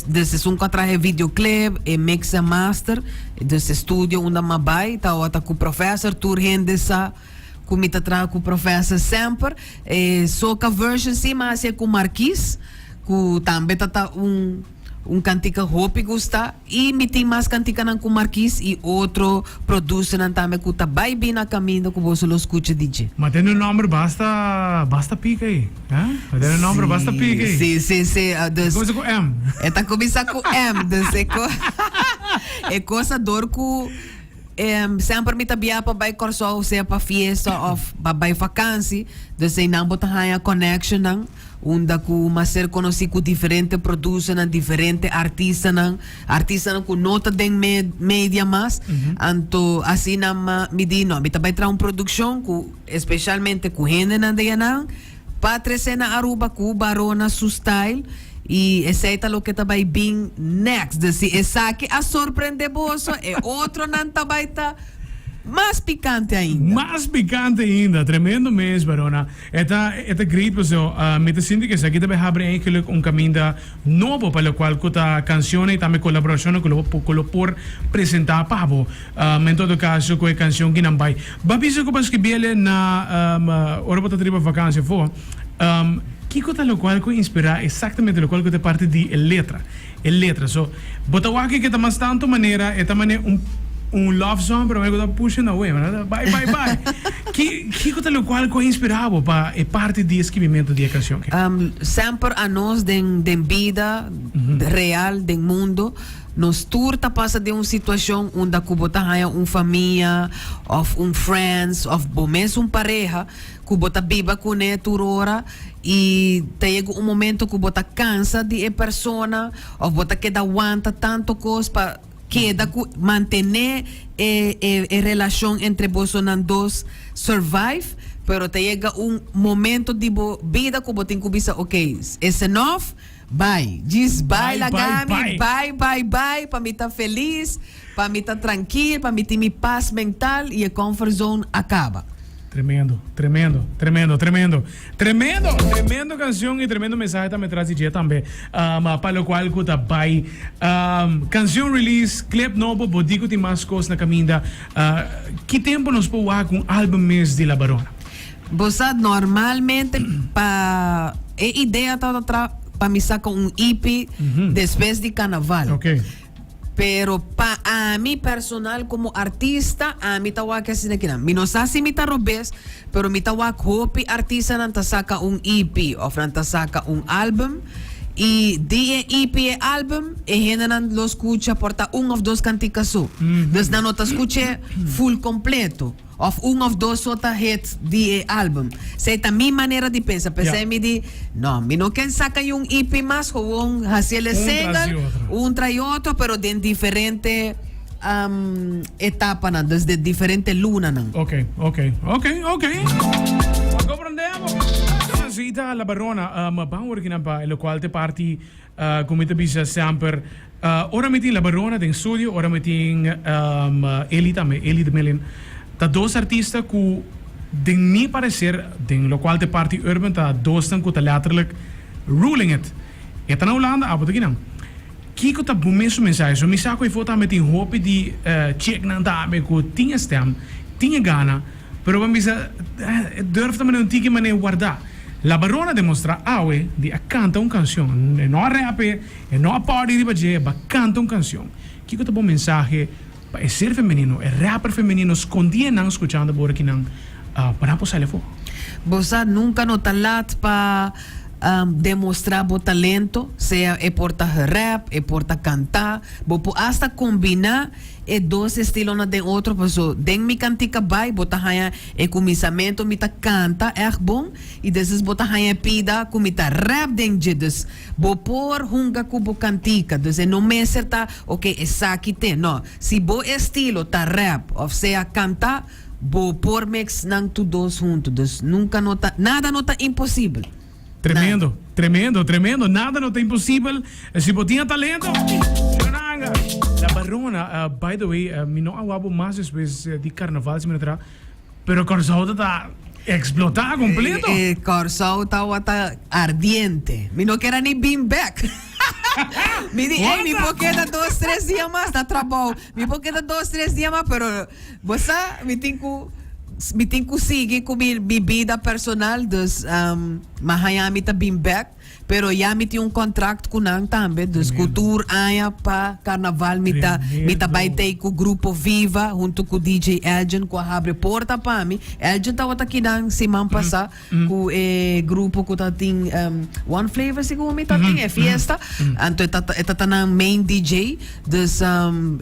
Dus esun cu a traha e videoclip, e mix en master, dus e studio unda m'a bay tawata cu Professor, tur hende sa cu mi ta traha cu Professor semper. E soca version si m'a haci'e cu Marquis, cu tambe ta ta un un cantica hopi gusta y mi tin mas canticanan cu Marquis y otro producernan tambe cu ta bay bin na caminda cu boso lo scucha di dje. Ma tene un nomber basta basta pica ey. Eh? E tene nomber basta pica ey. Si, si, si. Dus, Cuminsa cu M. E ta cuminsa cu M. Dus e co e cosa door cu em, semper mi ta bia pa bay Corsou, sea pa fiesta of pa bay vakantie. Dus eynan bo ta haya connectionnan. Unda cu m'a ser conoci cu diferente producernan, diferente artistanan, artistanan cu no ta den media mas. Anto asina m'a mi di no, mi ta bay traha un produccion cu especialmente cu hendenan den anan pa trece na Aruba cu Barona su style y esey ta loke ta bay bin next. Dus si esaki a sorprende boso, e otronan ta bay ta mas picante ainda. Mas picante ainda! Tremendo mes, Barona. E ta e ta great paso mi ta sinti ku esaki ta bai habri eigenlijk un kaminda nobo pa lokual ku ta kanshonnan i tambe kolaborashonnan ku lo ku lo por presentá pa bo. En todo kaso ku e kanshon ki nan bai. Bo a bisa ku bo a skibiel na ora bo ta riba vakansi afó. Kiko ta lokual ku inspirá eksaktamente lokual ku ta parti di e letra? E letra. So, bo ta wak ke ta mas tantu manera e ta mane un un love song pero ku ta pushing away, manera bai bai bai. Ki kiko ta lokual ku a inspirá bo pa e parti di e skibimentu di e kanshon ke? Semper anos den den bida real den mundo nos tur ta pasa den un situashon unda ku bo ta haña un famia òf un friends òf bo mes un pareha ku bo ta biba kuné tur ora I ta yega un momento ku bo ta kansa di e persona òf bo ta keda wanta tantu kos pa keda ku mantené e e e relashon entre bosonan dos survive, pero ta yega un momento di bo bida ku bo tin ku bisa ok, it's enough, bai, djis bai laga mi, bai bai bai pa mi ta felis. Pa mi ta trankil, pa mi tin mi pas mental y e comfort zone a caba. Tremendo, tremendo, tremendo, tremendo, tremendo, tremendo cancion y tremendo mensahe tambe tras di dje tambe. Um, pa locual cu ta bay. Um, cancion release, clip nobo, bo di cu tin mas cos na caminda. Uh, ki tempo nos por wak un album mes di La Barona? Bo sa normalmente pa e idea tabata tra pa mi saca un EP despues di carnaval. Okay. Pero pa ami personal como artista, ami ta wak asina kinan. Mi no sa si mi ta robes, pero mi ta wak hopi artistanan ta saca un EP of nan ta saca un album y di e EP e album e hendenan lo scucha por ta un of dos cantica so. Dus nan no ta scuch'e full completo. Of un of dos so ta hit di e album. Esei ta mi manera di pensa. P'esei mi di, no, mi no ken saca un EP mas, gewoon haci el e single, un tras y otro, pero den diferente um, etapanan, dus den diferente lunanan. Ok, ok, ok, ok. Comprendemos. Zita La Barona, um, ban working pa lo cual te parti Cu mi ta bisa semper, ora mi tin La Barona den studio, ora mi tin Eli tambe, Eli de Million, ta dos artista cu den mi parecer, den locual ta e parti urban, ta dosnan cu ta letterlijk ruling it. E ta na Hulanda, abo ta kinan. Kico ta bo mesun mensahe? So mi sa cu efo tambe tin hopi di chicknan tambe cu tin e stem, tin e gana, Pero bo a bisa, E durf ta manera un tiki manera guardá. La Barona a demostrá awe di a kanta un kanshon. E no a rap e, e no a party riba dje, e ba kanta un kanshon. Kiko ta bo mensahe pa e ser femenino, e rapper femenino skondí enan skuchando bo ora ki nan pa nan por sali afó? Bo sa nunka no ta lat pa demostrá bo talento, sea e por ta rap, e por ta kantá, bo por asta kombiná E dos estilonan den otro paso den mi kantika bai bo ta haña e kuminsamentu mi ta kanta ègt bon i despues bo ta haña e pida ku mi ta rap den dje dus bo por hunga ku bo kantika dus e no mester ta oke esaki te no si bo estilo ta rap òf sea kanta bo por mix nan tur dos huntu dus nunka no ta nada no ta imposibel. Tremendo, tremendo, tremendo. Nada no ta imposibel si bo tin e talento. Shonanga. La Barona, by the way, mi no a wak bo mas despues di carnaval si mi no tra, pero Kòrsou ta ta explotá completo. Kòrsou tabata ardiente. Mi no kera ni bin bek. Mi di, ey, mi por keda dos, tres dia mas na trabou. Mi por keda dos, tres dia mas, pero bo sa, mi tin ku, mi tin ku sigui ku mi, mi bida personal, dus um, ma haña mi ta bin bek. Pero ya mi tin un contract cu nan tambe, dus cu tur aña pa carnaval mi ta mi ta bay tey cu Grupo Viva hunto cu DJ Elgin cu a habri porta pa mi. Elgin tabata kinan siman pasa cu e grupo cu ta tin One Flavor segun mi ta tin e fiesta, anto e ta e ta nan main DJ. Dus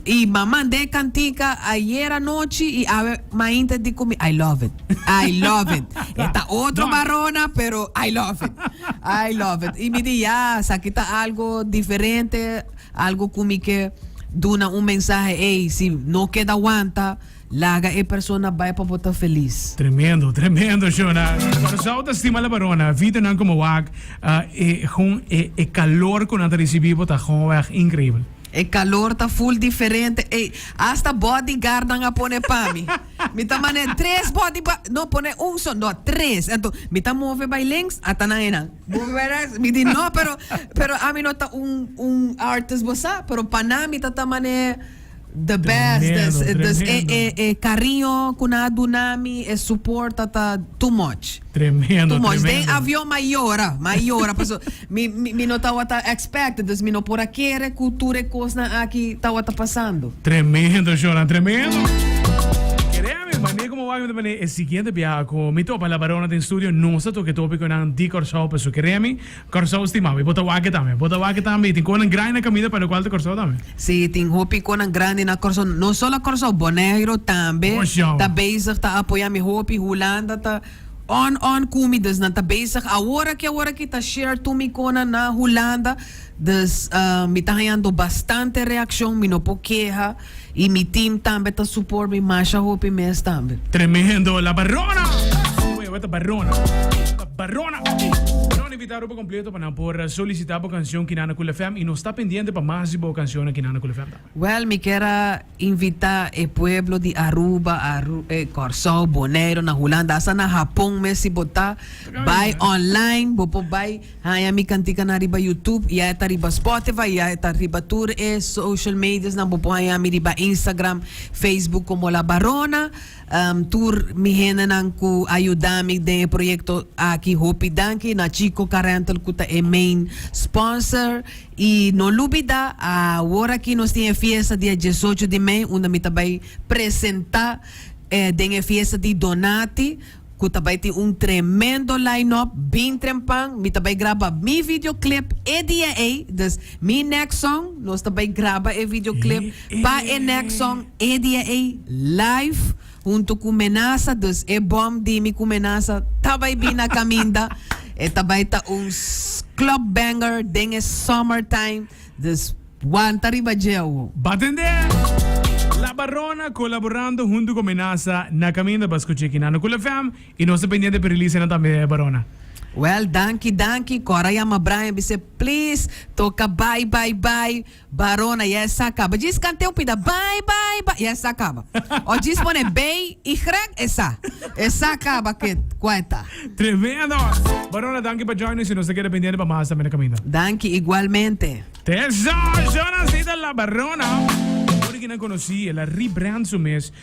y m'a manda e cantica ayer anochi y awe mainta di cu mi I love it. I love it. E ta otro Barona, pero I love it. I love it. Y mi di, ya, esaki ta algo diferente, algo cu mi ke duna un mensahe, ey, si no keda wanta, laga e persona bay pa bo ta feliz. Tremendo, tremendo, Shona. Kòrsou ta stima la Barona. Videonan como wak, e, gewoon e, e calor cu nan ta ricibi bo ta gewoon echt increibel. E calor ta full diferente. Ey, hasta bodyguard nan a pone pa mi. Mi ta mane tres body ba no pone un so no tres anto mi ta move bay links ata nan enan move bay rechts mi di no pero pero ami no ta un un artist bo sa pero pa nan mi ta ta mane the best Tremendo, dus dus e tremendo. e e cariño cu nan a duna mi e support ta ta too much. Tremendo, Too much. Den tremendo. avion m'a yora, m'a yora paso mi mi mi no tawata expect dus mi no por a kere cu tur e cosnan aki tawata pasando. Tremendo, Shona, tremendo. Keremi, mane como wak mi ta pone e siguiente biaha cu mi topa La Barona den studio, nos ta toca e topiconan di Corsou paso keremi, Corsou stima mi. Bo ta wak tambe, bo ta wak tambe y tin conan grandi na caminda pa locual ta Corsou tambe. Si, tin hopi conan grandi na Corsou, no solo Corsou, Bonaire tambe Ocean. ta bezig ta apoya mi hopi, Hulanda ta on on cu mi, dus nan ta bezig awor aki awor aki ta share tur mi conan na Hulanda, dus mi ta hañando bastante reaccion, mi no por keha y mi team tambe ta support mi masha hopi mes tambe. Tremendo, la Barona! Oye, weta Barona. La Barona! Nos invita Aruba completo pa nan por solicita bo cancion kinan na Cool FM y nos ta pendiente pa mas di bo cancionnan kinan na Cool FM tambe. Wel, mi kier a invita e pueblo di Aruba, Aru, eh, Kòrsou, Boneiru, na Hulanda, hasta na Hapon mes si bo ta, bai online, bo por bai haña mi kantikanan riba YouTube, ya e ta riba Spotify, ya e ta riba tur e social mediasnan, bo por haña mi riba Instagram, Facebook komo La Barona. Tur mi hendenan ku a yuda mi den e proyekto aki hopi danki na Chico Car Rental ku ta e main sponsor i no lubida awor aki nos tin e fiesta dia diesocho di mei unda mi ta bai presenta den e fiesta di Donati ku ta bai tin un tremendo line up bin trempan mi ta bai graba mi videoclip e dia ei dus mi next song nos ta bai graba e videoclip pa e next song e dia ei live hunto ku Menasa dus e bom di mi ku Menasa ta bai bin na kaminda e ta bai ta un club banger den e summertime dus wanta riba dje awo. Batende! La Barona colaborando hunto cu Menasa na caminda pa scucha aki na Cool FM y nos ta pendiente pa release nan tambe Barona. Well danki danki Cora yama Brian bis'e please toca bai bai bai Barona ya esa caba djis cante un pida bai bai bai ya esa caba o djis pone bay y esa esa caba ke cua e ta. Tremendo! Barona danki pa join nos y nos ta keda pendiente pa mas tambe na caminda. Danki igualmente. Tesho! Shona Zita La Barona! Ora ki nan conoci el a rebrand su mes.